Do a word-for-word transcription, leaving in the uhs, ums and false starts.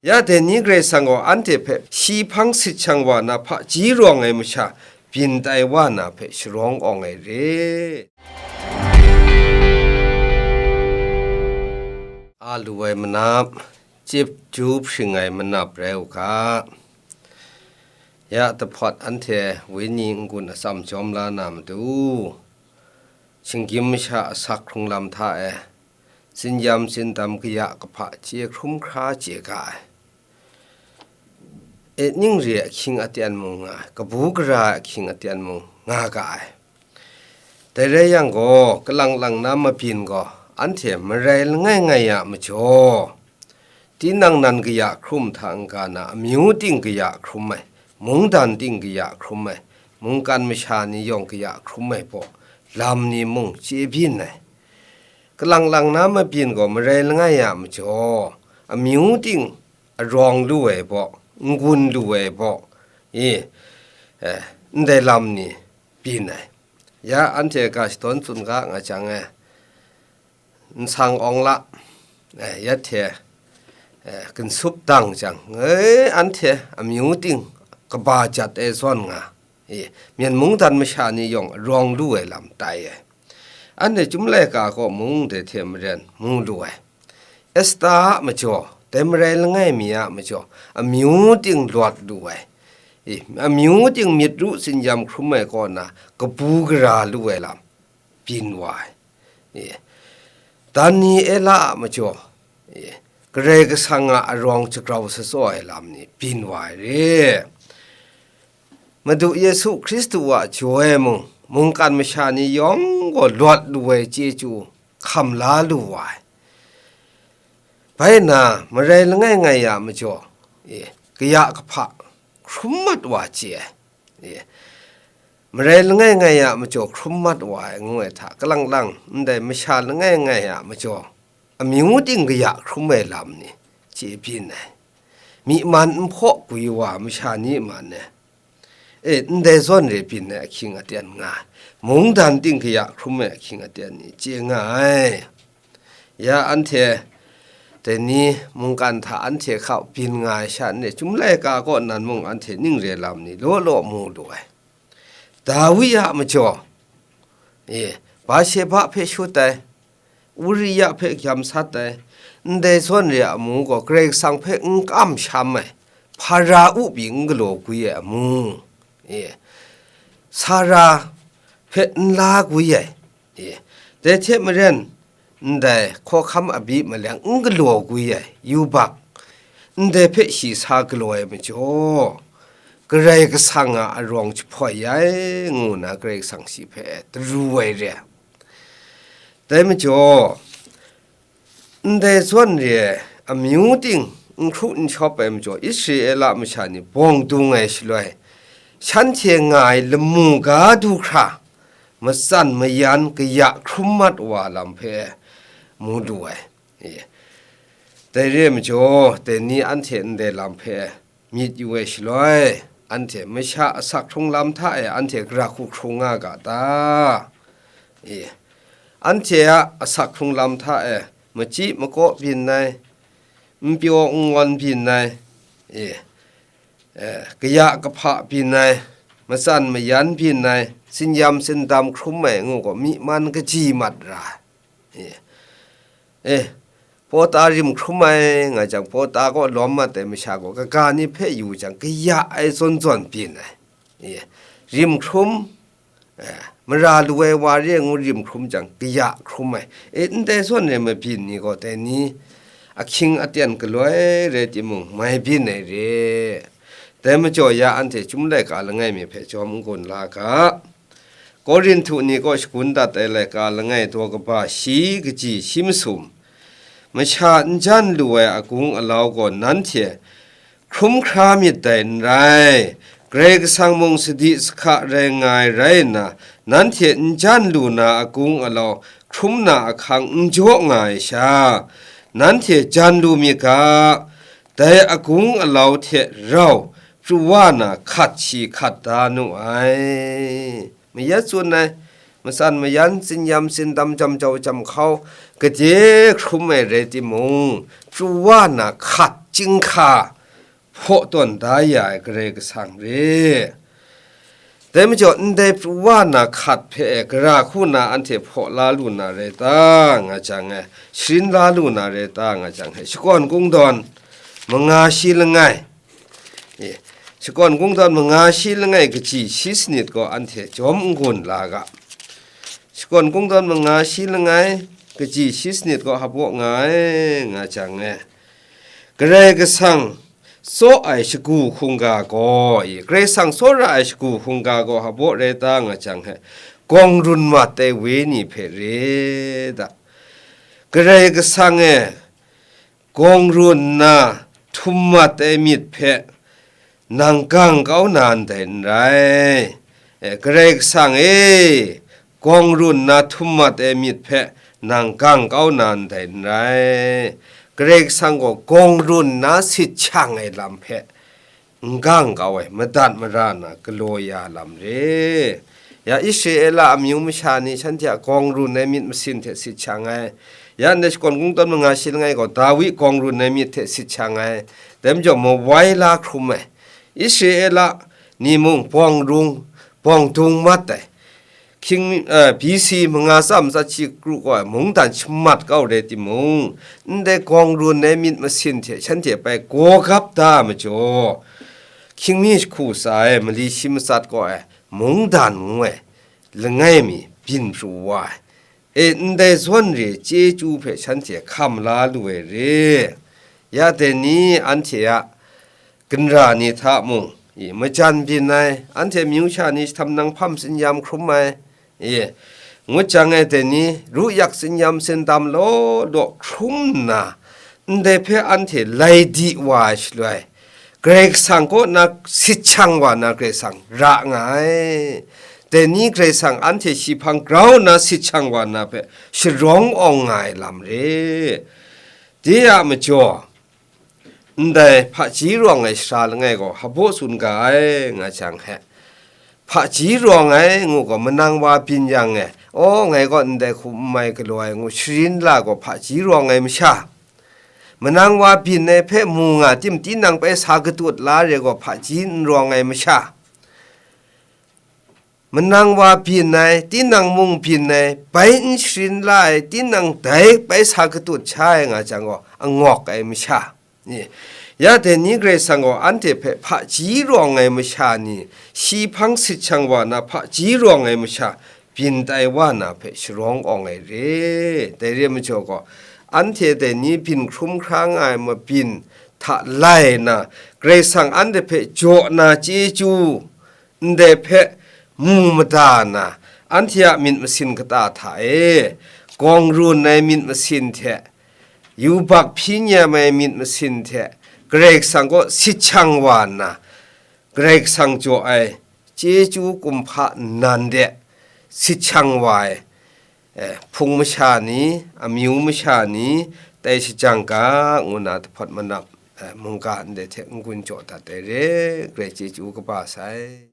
Ya dai ni Karai Kasang gaw anhte hpe shi hpang sit shang wa na hpaji rawng ai masha byin tai wa na hpe sharawng awng ai re. A lu ai manap, chyeju hpring ai manap rai u ga. Ya dahpawt anhte wenyi n-gun atsam jawm la na matu, shinggyim masha asak hkrung lam hta e, tsinyam tsindam kaya kahpa chye hkrum hkra chye ga ai. E, ning re ai ahkying aten mung nga ai, kabu gara ai ahkying aten mung nga ga ai. Dai rai yang gaw, kalang lang na mabyin gaw, anhte marai langai ngai a majaw, tinang nan kaya hkrum hta n-ga na, amyu ting kaya hkrum ai, mungdan ting kaya hkrum ai, mungkan masha ni yawng kaya hkrum ai baw, lam ni mung chye byin ai. Kalang lang na mabyin gaw marai langai a majaw, amyu ting arawng lu ai baw, n-gun lu ai baw, i, eh, ndai lam ni byin ai. Ya anhte ga shadawn tsun ga nga jang e, nsang awng la, eh, ya hte, eh, ginsup dang jang, eh, anhte amyu ting kaba jat e zawn nga, i, myen mungdan masha ni yawng arawng lu ai lam tai ai. Anhte Chyum laika kaw mung dai hte maren mu lu ai. Esta a majaw, dai marai langai mi a majaw, amyu ting lawt lu ai. I, amyu ting myit ru tsinyam hkrum ai kaw na, kabu gara lu ai lam byin wa ai. I, Daniela a majaw, i, Karai Kasang a arawng jagrau shatsaw ai lam ni byin wa ai re. Madu Yesu Hkristu a jaw e mung, mungkan masha ni yawng gaw lawt lu ai chyeju hkam la lu wa ai. Bai na, marai langai ngai a majaw, e, kaya kahpa hkrum mat wa chye ai. E, marai langai ngai a majaw hkrum mat wa ai ngu ai hta, kalang lang ndai masha langai ngai a majaw, amyu ting kaya hkrum ai lam ni chye byin ai. Myi man n hpaw gwi wa masha ni man e, e, ndai zawn re byin ai ahkying aten nga ai, mungdan ting kaya hkrum ai ahkying aten ni chye nga ai. Ya anhte dai ni mungkan hta anhte hkau byin nga ai sha n re, Chyum laika kaw nan mung anhte ning re lam ni law law mu lu ai. Dawi a majaw, e, Basheba hpe shut ai, Uria hpe gyam sat ai, ndai zawn re a amu gaw Karai Kasang hpe n kam sham ai, Hpara ubi n galaw gwi ai amu, e, Sara hpe n la gwi ai, e, dai hte maren, ndai hkawhkam abi maleng n galaw gwi ai yubak, ndai hpe shi sa galaw ai majaw, Karai Kasang a arawng jahpoi ai, ngu nna Karai Kasang shi hpe taru ai re ai. Dai majaw, ndai zawn re ai amyu ting n hkru n shawp ai majaw, Israela masha ni bawng dung ai shaloi, shanhte nga ai lamu ga du hkra, matsan mayan kaya hkrum mat wa lam hpe mu lu ai. E, dai re ai majaw, dai ni anhte ndai lam hpe myit yu ai shaloi, anhte masha asak hkrung lam hta e anhte gara hku hkrung nga ga ta? E, anhte a asak hkrung lam hta e machyi makaw byin ai, n pyaw n ngawn byin ai, e, e, kaya kahpa byin ai, matsan mayan byin ai, tsinyam tsindam hkrum ai ngu gaw, myi man kaji mat ra ai. E, e, pawta rim hkrum ai nga jang, pawta kaw lawm mat ai masha gaw, kaga ni hpe yu jang, kaya ai zawn zawn byin ai. E, rim hkrum, e, mara lu ai wa re ngu rim hkrum jang, kaya hkrum ai. E, ndai zawn re mabyin ni gaw, dai ni ahkying aten galoi rai timung, mai byin ai re. Dai majaw ya anhte Chyum laika langai mi hpe jawm n gun la ga. Korinhtu ni kaw shagun dat ai laika langai daw kaba shi kaji shi masum, masha n jan lu ai agung alau gaw nanhte hkrum hkra myit dai n rai. Karai Kasang mung sadi sahka rai nga ai rai nna, nanhte n jan lu na agung alau hkrum na ahkang n jaw nga ai sha, nanhte jan lu myit ga, dai agung alau hte rau pru wa na hkat shi hkat da nu ai. Mayat tsun ai, matsan mayan, tsinyam tsindam, jam jau jam hkau, gade hkrum ai rai timung, pru wa na hkat chyinghka hpaw tawn da ya ai Karai Kasang re. Dai majaw, ndai pru wa na hkat hpe gara hku na anhte hpaw la lu na rai ta, nga jang e, sharin la lu na rai ta, nga jang e, Shakawn Kungdawn manga shi langai, e, Shakawn Kungdawn manga shi langai kaji shi sanit gaw anhte jawm n-gun la ga. Shakawn Kungdawn manga shi langai kaji shi sanit gaw hpaw nga ai, nga jang e, Karai Kasang tsaw ai shagu hkungga gaw, i, Karai Kasang tsawra ai shagu hkungga gaw hpaw rai ta, nga jang e, gawng run mat ai wenyi hpe re da. Karai Kasang e, gawng run nna htum mat ai myit hpe nang gang kau na ndai n rai. E, Karai Kasang e, gawng run nna htum mat ai myit hpe nang gang kau na ndai n rai. Karai Kasang gaw gawng run nna sit shang ai lam hpe n gang kau ai, madat mara na galaw ya lam re. Ya, Israela amyu masha ni shanhte a gawng run ai myit masin hte sit shang ai. Ya, ndai Shakawn Kungdawn manga shi langai gaw Dawi gawng run ai myit hte sit shang ai. Dai majaw, mawai la hkrum ai. Israela ni mung bawng rung, bawng dung mat ai. Hkying, eh, B C manga tsa matsat shi kru gaw ai mungdan shamat kau rai timung, ndai gawng run ai myit masin hte shanhte bai gawgap da majaw, hkying mi jahku tsa ai mali shi matsat gaw ai mungdan ngu ai langai mi byin pru wa ai. E, ndai zawn re chyeju hpe shanhte hkam la lu ai re. Ya dai ni anhte a ginra ni hta mung, i, majan byin ai, anhte amyu sha ni jahtam nang hpam tsin-yam hkrum ai, i, ngut jang e, dai ni ru yak tsin-yam sindam law law hkrum nna, ndai hpe anhte lai di wa ai shaloi, Karai Kasang kaw na sit shang wa na Karai Kasang ra nga ai. Dai ni Karai Kasang anhte shi hpang grau nna sit shang wa na hpe sharawng awng nga ai lam re. De a majaw, ndai hpaji rawng ai sara langai gaw hpaw tsun ga ai, nga jang hte, hpaji rawng ai ngu gaw, manang wa byin yang e, aw, ngai gaw ndai hku n mai galaw ai ngu sharin la gaw, hpaji rawng ai masha, manang wa byin ai hpe mu nga tim, tinang bai sa katut la re gaw, hpaji n rawng ai masha, manang wa byin ai, tinang mung byin ai, bai n sharin la ai, tinang dai bai sa katut sha ai nga jang gaw, angawk ai masha ni, ya dai ni Karai Kasang gaw anhte hpe hpaji rawng ai masha ni, shi hpang sit shang wa na hpaji rawng ai masha, byin tai wa na hpe sharawng awng ai re. Dai re ai majaw gaw, anhte dai ni byin hkrum hkra nga ai mabyin hta lai nna, Karai Kasang anhte hpe jaw na chyeju, ndai hpe mu mada na, anhte a myit masin kata hta e gawng run ai myit masin hte, yubak hpyi nyam ai myit masin hte, Karai Kasang kaw sit shang wa nna, Karai Kasang jaw ai chyeju kumhpa nnan de sit shang wa ai, eh, hpung masha ni, amyu masha ni, tai shajang ga, ngu na dahpawt manap, eh, mungga ndai hte n-gun jaw dat ai re, Karai chyeju kaba sai.